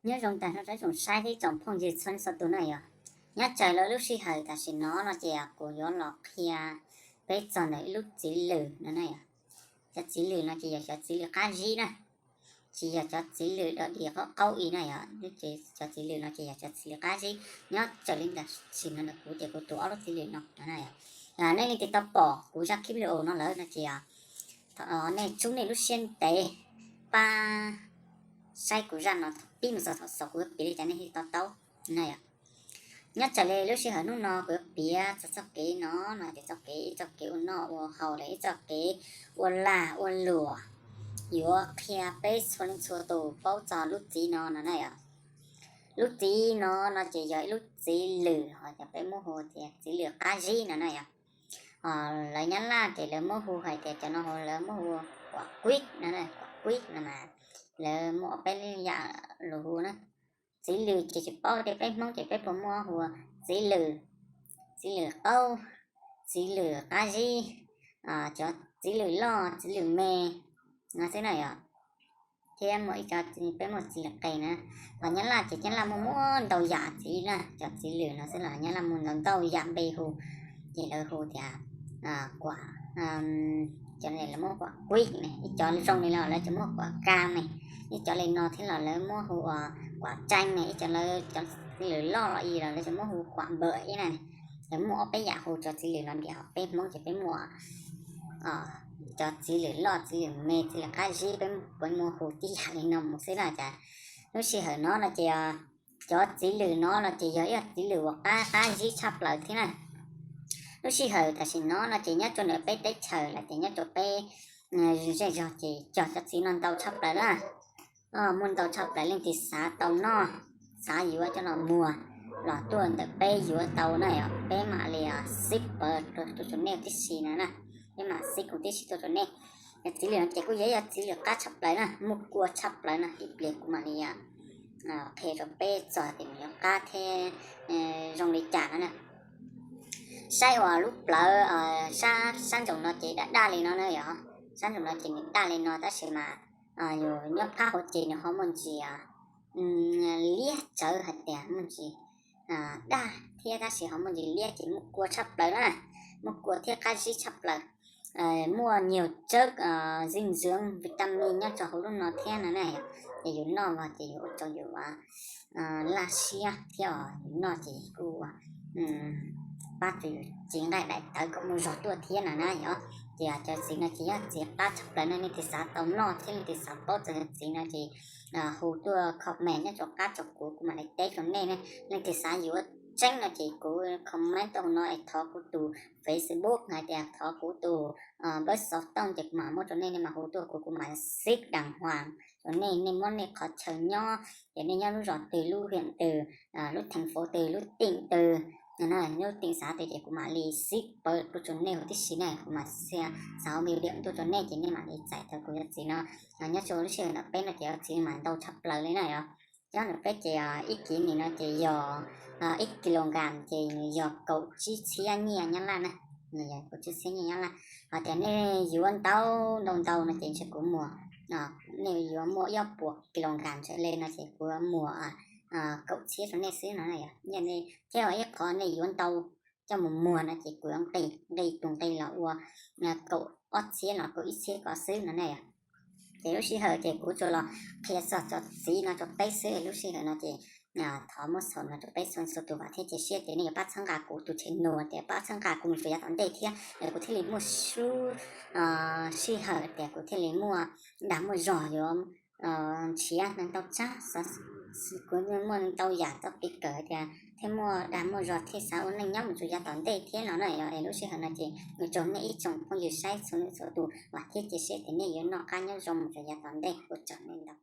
Nyob zoo tag nrho tsoom saib thiab tsoom phooj ywg txhua leej txhua tus na yom. Nyob raws li lub sij hawm tam sim no no ces kuv yuav los qhia peb txog ntawm ib lub txiv lws no na yom. Cov txiv lws no ces yog cov txiv lws qab zib na, tsis yog cov txiv lws dog dig qaub qaub i na yom. Cov txiv lws no ces yog cov txiv lws qab zib. Nyob raws li tam sim no ntawm kuv ces kuv tus ob lub txiv lws no no na yom. Nej leej twg tau pom kuv zaj clip video no lawm no ces nej tsub nej lub siab ntev pab saib kuv zaj no thaum pib mus txog thaum xaus, kuv yuav piav li cas nej thiaj to taub na yom. Nyob raws li lub sij hawm hnub no kuv yuav piav txog txoj kev no, no ces txoj kev, ib txoj kev ua noj ua haus los ib txoj kev ua lag ua luam, yuav qhia peb txhua leej txhua tus paub txog lub txiv no no na yom. Lub txiv no no ces yog ib lub txiv lws, ho cov peb muab hu tias txiv lws qab zib no na yom. Lawv Nyab Laj ces lawv muab hu hais tias cov no hu, lawv muab hu kuam kuib no, kuam kuib no mas lawv muab ob peb yam lus hu na. Txiv lws ces tsis paub tias peb Hmoob ces peb puas muab hu txiv lws, txiv lws qaub, txiv lws qab zib, cov txiv lws loj, txiv lws me no xwb na yom. Thiab muaj ib co peb muaj txiv lws qe na. Los Nyab Laj ces Nyab Laj muaj muaj ntau yam txiv na, cov txiv lws no xwb los Nyab Laj muaj ntau ntau yam npe hu. Ces lawv hu tias kuam, cov ne lawv muab kuam kuib ne, ib cov zoo li los lawv tseem muab kuam ka ne, ib cov li no thiab los lawv muab hu ua kuam tseeb ne, ib cov lawv cov txiv lws loj los i los lawv tseem muab hu kuam npawm ib na. Lawv muaj ob peb yam hu cov txiv lws no ntiag, ho peb Hmoob ces peb muaj cov txiv lws loj, txiv lws me, txiv lws qab zib, peb puav muaj hu tib yam li no mus xwb na. Cas lub sij hawm no no ces cov txiv lws no no ces yog ib txiv lws uas qab qab zib tshaj plaws thiab na. Lub sij hawm tam sim no no ces nyob rau ntawm peb teb chaws los ces nyob rau peb zej zog ces cog cov txiv no ntau tshaj plaws na. Muaj ntau tshaj plaws, leej twg xav tau noj, xav yuav coj los muag los tuaj ntawm peb yuav tau na yom. Peb mam li xib pawv tuaj rau nej tib si no na, peb mam xib kuv tib si tuaj rau nej. Cov txiv lws no ces kuj yog ib yam txiv lws qab tshaj plaws na, muaj kua tshaj plaws na, ib pliag kuv mam li qhia rau peb txog tias nws yuav qab thiab zoo li cas no na. Saib uas lub plawv sab ntsoov no ces daj daj li no na yom, sab ntsoov no ces nws daj li no tab sis mas yus nyob phab hauv ces nws ho muaj ntsis liab tsawv hais tias muaj ntsis daj thiab tab sis ho muaj ntsis liab ces muaj kua tshaj plaws na, muaj kua thiab qab zib tshaj plaws. Muaj nyuag tsawb zib ntxwv vitamin nyob rau hauv lub no thiab no na, ces yus noj los ces yus ua rau yus laj siab thiab os, yus noj ces kuj pab rau yus cev nqaij daim tawv kom muaj zog tuaj thiab no na yom. Ces cov txiv no ces yog txiv qab tshaj plaws no, leej twg xav tau noj thiab leej twg xav paub txog cov txiv no ces hu tuaj comment nyob rau qab rau kuv, kuv mam li teb rau nej na. Leej twg xav yuav tseeb no ces kuv comment tuaj hauv no es thov kuv tus Facebook hais tias thov kuv tus npawb xov tooj ces kuv mam muab rau nej, nej mam hu tuaj kuv, kuv mam xib đàng hoàng rau nej, nej muab nej qhov chaw nyob, ces nej nyob lub zos twg, lub huyện twg, lub thành phố twg, lub tỉnh twg, lub tỉnh xã twg ces kuv mam li xib pawv tuaj rau nej huv tib si na, kuv mam xia xav video tuaj rau nej ces nej mam li txais tau kuv cov txiv no. Nyob rau lub sij hawm ntawm peb no ces cov txiv mas ntau tshaj plaws li na yom. Nyob ntawm peb ces ib kis nim no ces yog ib kilogram ces nws yog kaum tsib txhiab nyiaj Nyab Laj na, nws yog kaum tsib txhiab nyiaj Nyab Laj. Hos tias nej yuav ntau ntau ntau no ces ntshe kuv muag, nej yuav muaj ib ob puas kilogram tawm li no ces kuv muag kaum txhiab rau nej xwb no na yom. Thiab ib qhov nej yuav ntau coj mus muag no ces kuv yuav nqis, nqis tus nqi los ua kaum ob txhiab los kaum ib txhiab ko xwb no na yom. Ces lub sij hawm ces kuv tsuas los qhia txog cov txiv no rau peb xwb, lub sij hawm no ces thov muab xaus no rau peb txhua txhua tus, vam thiab cia siab tias nej yuav pab txhawb nqa kuv tus channel, tias pab txhawb nqa kuv mus rau yav tom ntej thiab kuv thiaj li muaj sij hawm tias kuv thiaj li muaj dag muaj zog yuav nrhiav neeg tau tsab, kuv muaj ntau yam txoj kev kawm tias thiaj muaj dag muaj zog thiaj xav ua neej nyob mus rau yav tom ntej thiab no na. Lub sij hawm no ces ua tsaug nej ib tsoom phooj ywg saib txhua leej txhua tus, vam thiab cia siab tias nej yuav noj qab nyob zoo mus rau yav tom ntej, ua tsaug nej ntau.